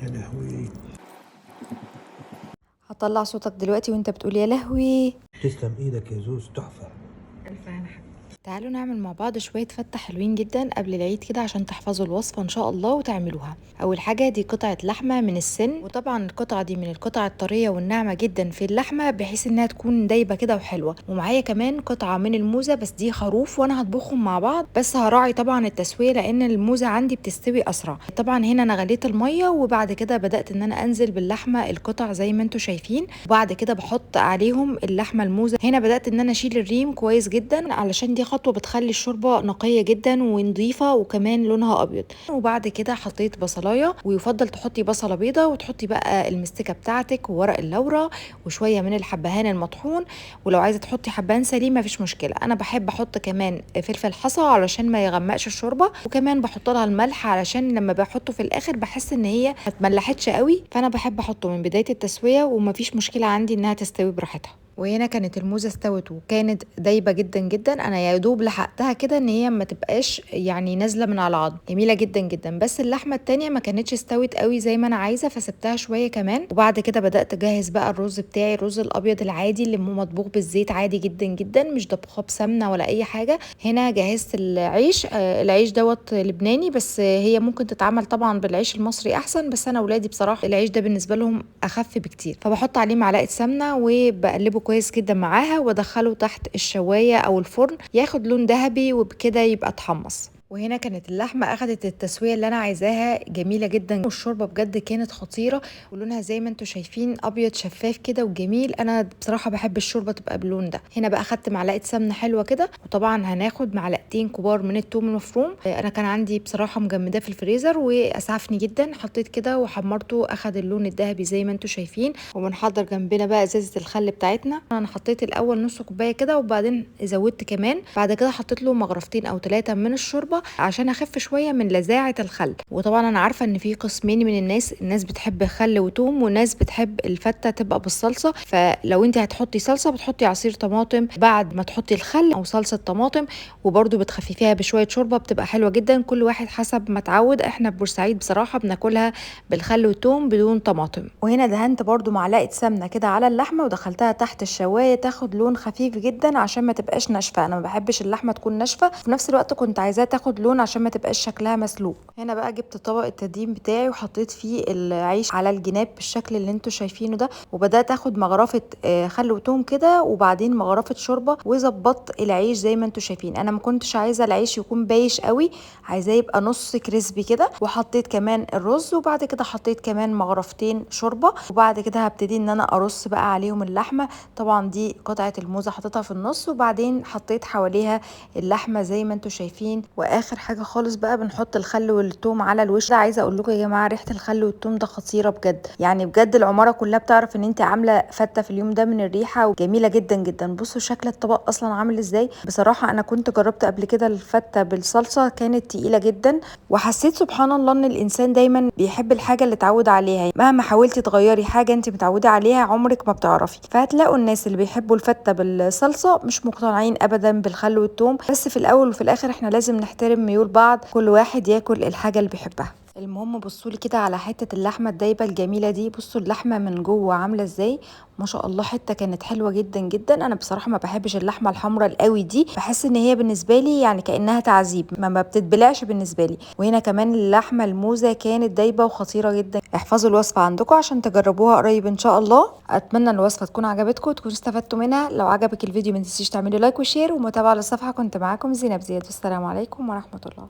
يا لهوي. هطلع صوتك دلوقتي وانت بتقول يا لهوي. تسلم ايدك يا زوز، تحفة. ألف هنا حبيبتي. تعالوا نعمل مع بعض شوية فتة حلوين جدا قبل العيد كده عشان تحفظوا الوصفة ان شاء الله وتعملوها. اول حاجة دي قطعة لحمة من السن، وطبعا القطعة دي من القطع الطرية والناعمة جدا في اللحمة بحيث انها تكون دايبة كده وحلوة. ومعايا كمان قطعة من الموزة، بس دي خروف وانا هطبخهم مع بعض، بس هراعي طبعا التسوية لان الموزة عندي بتستوي اسرع. طبعا هنا انا غليت المية وبعد كده بدأت ان انا انزل باللحمة القطع زي ما انتم شايفين، وبعد كده بحط عليهم اللحمة الموزة. هنا بدأت ان انا اشيل الريم كويس جدا علشان دي خطوة بتخلي الشوربة نقية جدا ونظيفة وكمان لونها أبيض. وبعد كده حطيت بصلاية، ويفضل تحطي بصلة بيضة، وتحطي بقى المستكة بتاعتك وورق اللورة وشوية من الحبهان المطحون، ولو عايزة تحطي حبهان سليم مفيش مشكلة. أنا بحب أحط كمان فلفل حصى علشان ما يغمقش الشوربة، وكمان بحط لها الملح علشان لما بحطه في الآخر بحس إن هي ما اتملحتش قوي، فأنا بحب أحطه من بداية التسوية ومفيش مشكلة عندي إنها تستوي براحتها. وهنا كانت الموزة استوت وكانت دايبة جدا جدا، انا يا دوب لحقتها كده ان هي ما تبقاش يعني نازلة من على العظم، جميلة جدا جدا. بس اللحمة التانية ما كانتش استوت قوي زي ما انا عايزة فسبتها شوية كمان. وبعد كده بدأت اجهز بقى الرز بتاعي، الرز الابيض العادي اللي مطبوخ بالزيت عادي جدا جدا، مش طبخاه بسمنة ولا اي حاجة. هنا جهزت العيش، العيش دوت لبناني، بس هي ممكن تتعمل طبعا بالعيش المصري احسن، بس انا ولادي بصراحة العيش ده بالنسبة لهم اخف بكتير. فبحط عليه معلقة سمنة وبقلبه كويس جدا معاها، وادخله تحت الشواية او الفرن ياخد لون ذهبي، وبكده يبقى اتحمص. وهنا كانت اللحمة اخدت التسوية اللي انا عايزاها، جميلة جدا، والشوربة بجد كانت خطيرة، ولونها زي ما انتم شايفين ابيض شفاف كده وجميل. انا بصراحة بحب الشوربة تبقى باللون ده. هنا بقى اخدت معلقة سمنة حلوة كده، وطبعا هناخد معلقتين كبار من التوم المفروم، انا كان عندي بصراحة مجمداه في الفريزر واسعفني جدا، حطيت كده وحمرته اخد اللون الذهبي زي ما انتم شايفين. وبنحضر جنبنا بقى ازازة الخل بتاعتنا، انا حطيت الاول نص كوباية كده وبعدين زودت كمان، بعد كده حطيت له مغرفتين او 3 من الشوربة عشان اخف شوية من لذاعه الخل. وطبعا انا عارفه ان في قسمين من الناس، الناس بتحب خل وتوم وناس بتحب الفته تبقى بالصلصه، فلو انت هتحطي صلصه بتحطي عصير طماطم بعد ما تحطي الخل او صلصه طماطم، وبرده بتخففيها بشوية شوربة بتبقى حلوة جدا. كل واحد حسب ما اتعود، احنا في بورسعيد بصراحة بناكلها بالخل والتوم بدون طماطم. وهنا دهنت برده معلقه سمنه كده على اللحمة ودخلتها تحت الشوايه تاخد لون خفيف جدا عشان ما تبقاش ناشفة، انا ما بحبش اللحمة تكون ناشفة، في نفس الوقت كنت عايزاها تاخد لون عشان ما تبقاش شكلها مسلوق. هنا بقى جبت طبق التقديم بتاعي وحطيت فيه العيش على الجناب بالشكل اللي انتوا شايفينه ده، وبدات اخد مغرفه خل وتوم كده وبعدين مغرفه شوربة، وظبطت العيش زي ما انتوا شايفين. انا ما كنتش عايزه العيش يكون بايش قوي، عايزاه يبقى نص كريسبي كده. وحطيت كمان الرز، وبعد كده حطيت كمان مغرفتين شوربة، وبعد كده هبتدي ان انا ارص بقى عليهم اللحمة. طبعا دي قطعه الموزه حطيتها في النص، وبعدين حطيت حواليها اللحمة زي ما انتوا شايفين. واخر حاجة خالص بقى بنحط الخل والثوم على الوش. ده عايزه اقول لكم يا جماعة ريحه الخل والثوم ده خطيرة بجد، يعني بجد العمارة كلها بتعرف ان انت عامله فته في اليوم ده من الريحة، وجميلة جدا جدا. بصوا شكل الطبق اصلا عامل ازاي. بصراحة انا كنت جربت قبل كده الفته بالصلصه، كانت تقيلة جدا، وحسيت سبحان الله ان الانسان دايما بيحب الحاجة اللي اتعود عليها، مهما حاولتي تغيري حاجة انت متعوده عليها عمرك ما بتعرفي. فهتلاقوا الناس اللي بيحبوا الفته بالصلصه مش مقتنعين ابدا بالخل والثوم، بس في الاول وفي الاخر احنا لازم نحترم ميول بعض، كل واحد ياكل الحاجة اللي بيحبها. المهم بصولي كده على حتة اللحمة الدايبه الجميلة دي، بصوا اللحمة من جوه عامله ازاي، ما شاء الله حتة كانت حلوة جدا جدا. انا بصراحة ما بحبش اللحمة الحمراء القوي دي، بحس ان هي بالنسبة لي يعني كانها تعذيب، ما بتتبلعش بالنسبة لي. وهنا كمان اللحمة الموزه كانت دايبه وخطيرة جدا. احفظوا الوصفة عندكم عشان تجربوها قريب ان شاء الله. اتمنى الوصفة تكون عجبتكم وتكونوا استفدتوا منها. لو عجبك الفيديو ما تنسيش تعملي like و share ومتابعة للصفحه. كنت معاكم زينب زياد، والسلام عليكم ورحمة الله.